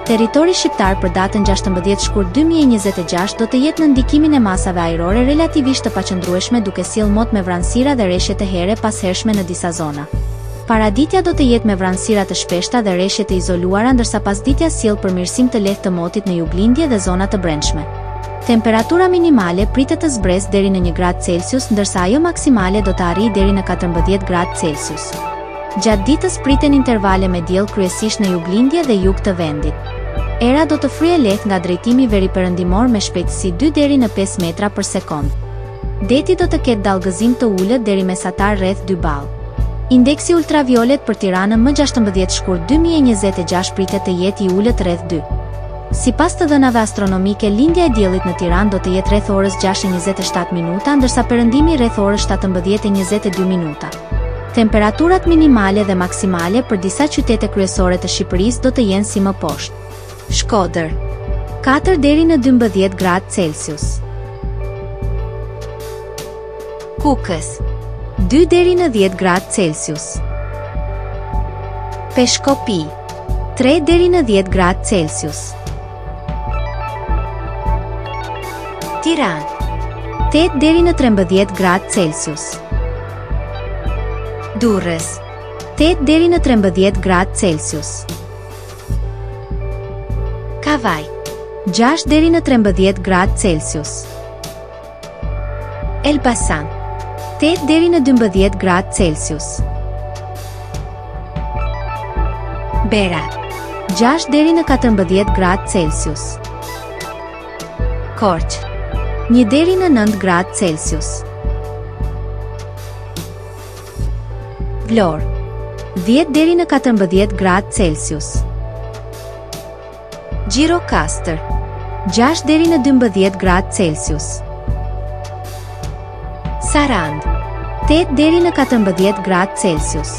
Territori shqiptar për datën 16 shkurt 2026 do të jetë nën ndikimin e masave ajrore relativisht të paqëndrueshme duke sjellë mot me vranësira dhe reshje të herë pas hershme në disa zona. Paraditja do të jetë me vranësira të shpeshta dhe reshje të izoluara ndërsa pasditja sjell përmirësim të lehtë të motit në juglindje dhe zona të brendshme. Temperatura minimale pritet të zbresë deri në një gradë Celsius ndërsa ajo maksimale do të arrijë deri në 14 gradë Celsius. Gjatë ditës priten intervale me diell kryesisht në juglindje dhe jug të vendit. Era do të fryjë lehtë nga drejtimi veriperëndimor me shpejtësi 2 deri në 5 metra për sekondë. Deti do të ketë dallgëzim të ulët deri mesatar rreth 2 ballë. Indeksi ultraviolet për Tiranën më 16 shkurt 2026 pritet të jetë i ulët rreth 2. Sipas të dhënave astronomike lindja e diellit në Tiranë do të jetë rreth orës 6:27 minuta ndërsa perëndimi rreth orës 17:22 minuta. Temperaturat minimale dhe maksimale për disa qytete kryesore të Shqipërisë do të jenë si më poshtë. Shkodër, 4 deri në 12 gradë Celsius. Kukës, 2 deri në 10 gradë Celsius. Peshkopi, 3 deri në 10 gradë Celsius. Tiranë, 8 deri në 13 gradë Celsius. Durrës, 8 deri në 13 gradë Celsius. Kavajë, 6 deri në 13 gradë Celsius. Elbasan, 8 deri në 12 gradë Celsius. Berat, 6 deri në 14 gradë Celsius. Korçë, 1 deri në 9 gradë Celsius. Vlorë, 10 deri në 14 gradë Celsius. Gjirokastër, 6 deri në 12 gradë Celsius. Sarandë, 8 deri në 14 gradë Celsius.